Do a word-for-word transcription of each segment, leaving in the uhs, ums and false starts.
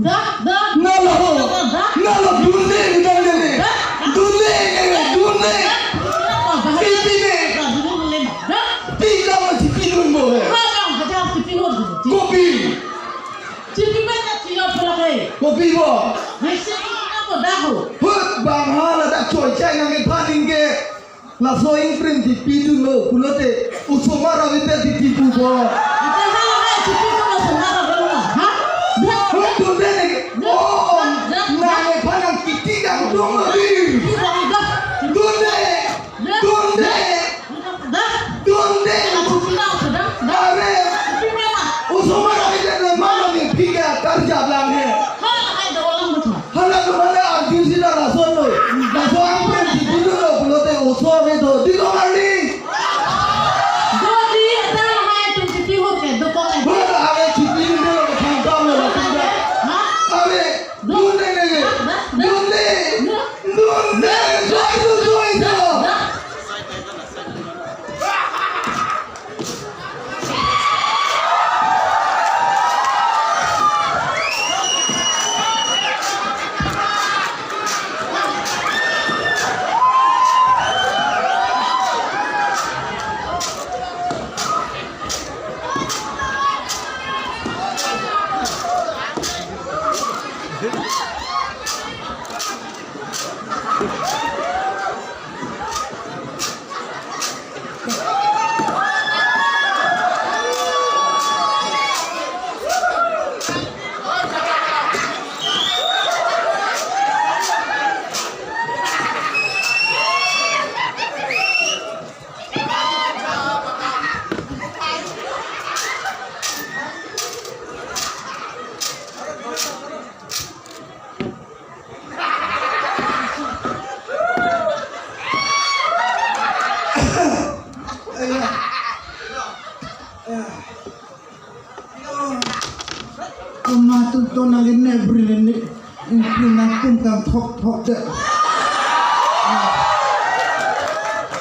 Dak, dak. Nalo. Dak, dak. Nalo dunde ni dang dene. Dak. Dunde ni, dunde. Dak. Pi pi ne. Dak, dunde ni. Dak. Pi dang si pi dun bo he. Dak, dak, dak, si pi dun. Kopi. Si pi men na si yo pula ke. Kopi bo. Ni si pi na ko dak ho. Hut bang hala dak choi chai nang ke phaning ke. Laso ingprim si pi dunlo, pulote osomar avi pen si pi pu bo. Ate hala hai si pi dunlo osomar avi lo, ha? Dak. Hoi dunde ne. Dak. Oh, oh. Dak, dak. Nang ephan nang kiti dang dong avi. Dak, dak. Dunde. Dak. Dunde. Dak. Dunde. Dak, si pi dang, dak, dak. Are. Si pi dang. Osomar avi pen mano ni phika karja blang he. Hala hai do lang betul. Hala tu hala arju si dak lason lo. Lason ingprim si pi dunlo pulote oso ave do. Di lo arni. Do di, ata hai tum si pi ho ke, do ko ke. Hala ave si pi dunlo ke thang dam lo lason dak. Ha? Ave. Do. Dunde ne ke. Da, da, da. Dunde. Da. Dunde. Soi do, soi do. Da, da. Komat atum ton nangkene brilin ni. Ingprim nangtum kangthok thok de.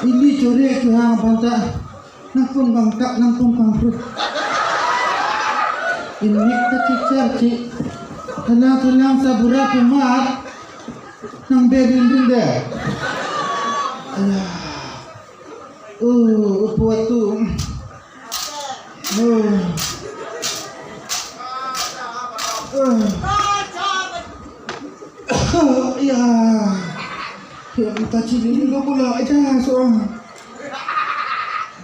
Ili chore chuhang aphan ta. Nangtum kangkak, nangtum kangpru. Inik ta chichar chi. Thalang thalang sabura kumat. Nang berin rin de. Aya. Oh, upu atum. Oh. Oh. Ya. Ya, kita cili lo pula aja so.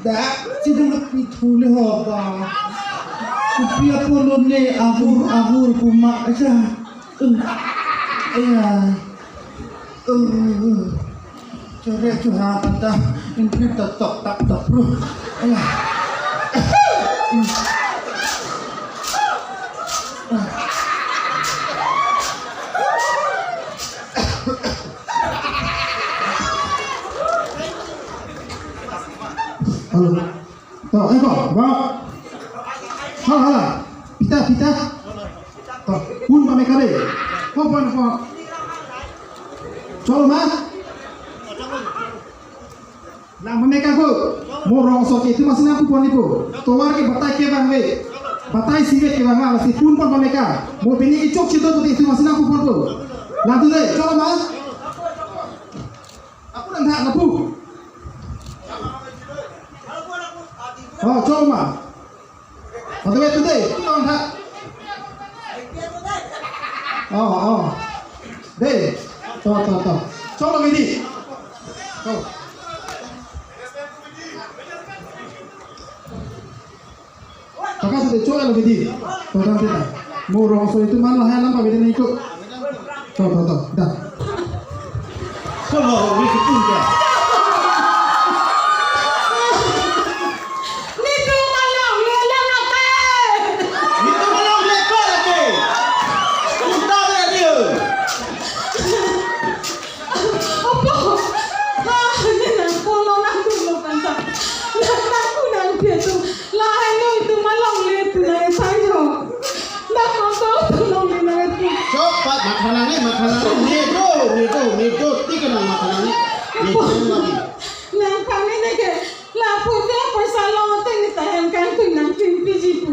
Dak, cili lo pithu le ho ba. Kopi apolo ne avur, avur puma aja. Uh. Ya. Uh. Chore chuha kata, ingprim ta tok tak tok ru. Aya. Halo. To, eko, ba. Hala, hala. Pita, pita. To, pun pameka de. Ko pon ko. Cholo ma. Lang pameka ko. Mo rongso ke tu masih nangkupon ipo. Tovar ke batai ke bang ve. Batai sivet ke bang, masih pun pon pameka. Mo pini ichok chito tu itu masih nangkupon po. Lang tu de, cholo ma. Aku nang thak lapu. Oh, cholo ma. Ante ve tu de, tu nang thak. Oh, oh. De, to, to, to. Cholo midi. To. Taka sete chok alo bidi. To, dan tena. Mo rongso itu man lahai alam pabidi na ikut. To, to, to. Dah. Kalau wiki pun dah. Nitu malong le lang ate. Nitu malong le ko lagi. Kita berani. Apo, ah, ne nangkolo nangkolo kanta. Nang nangku nangpi atum. Lahai lo itum malongle pu nang sai jo. Nang nangkolo tu longle nang pu. Chok pat mathanang ni, mathanang ni. Nedo, nedo, nedo. Tiga nang mathanang ni. Nedo lagi. Nang kami ne ke. Lapu dia paisa long ateng ni tahan kangtui nangpinpiji pu.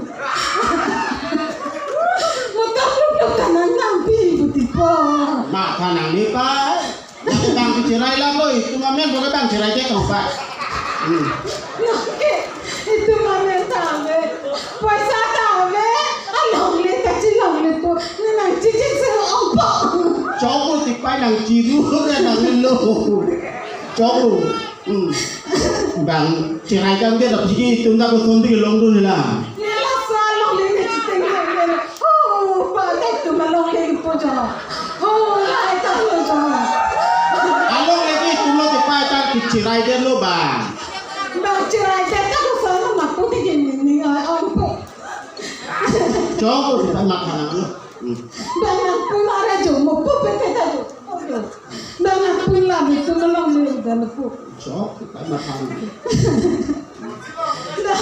Mutak luk luk kanan na Matha nangne pa. Bang cherai lap lo, itum amen bang cherai ke tong pa. Hmm. Nangke, itum amen ta ave. Poisa ta ave. Alongle ta chelonglepo. Nangchecheng se ongpo. Chok lo, tipai nangchiru ke nanglo. Chok lo. Hmm. Bang cherai kan dia tapi itum ta koson ti longdun la. Ya la sa longle ne chiteng longle. Oh, pa ta itum longle po jo. Oh, la ta lo jo. Alongle ke itum lo tipai ta kecheraidetlo bang. Bang cherai ta ta koson ma pu ti ni ni ongpo. Chok lo tipai matha nanglo. Hmm. Bang nangpun ara jo mo pu pe ta jo. Bang nangpun la itum longle dan pu. Chok, kai matha. Da,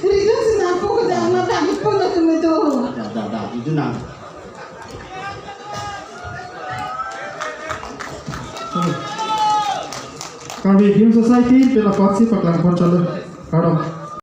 ridung si nangpo ko da, ma da, ipo na tu me do. Da, da, da, itu nang. Karbi Film Society pen apotsi paklang pon chalo. Kardom.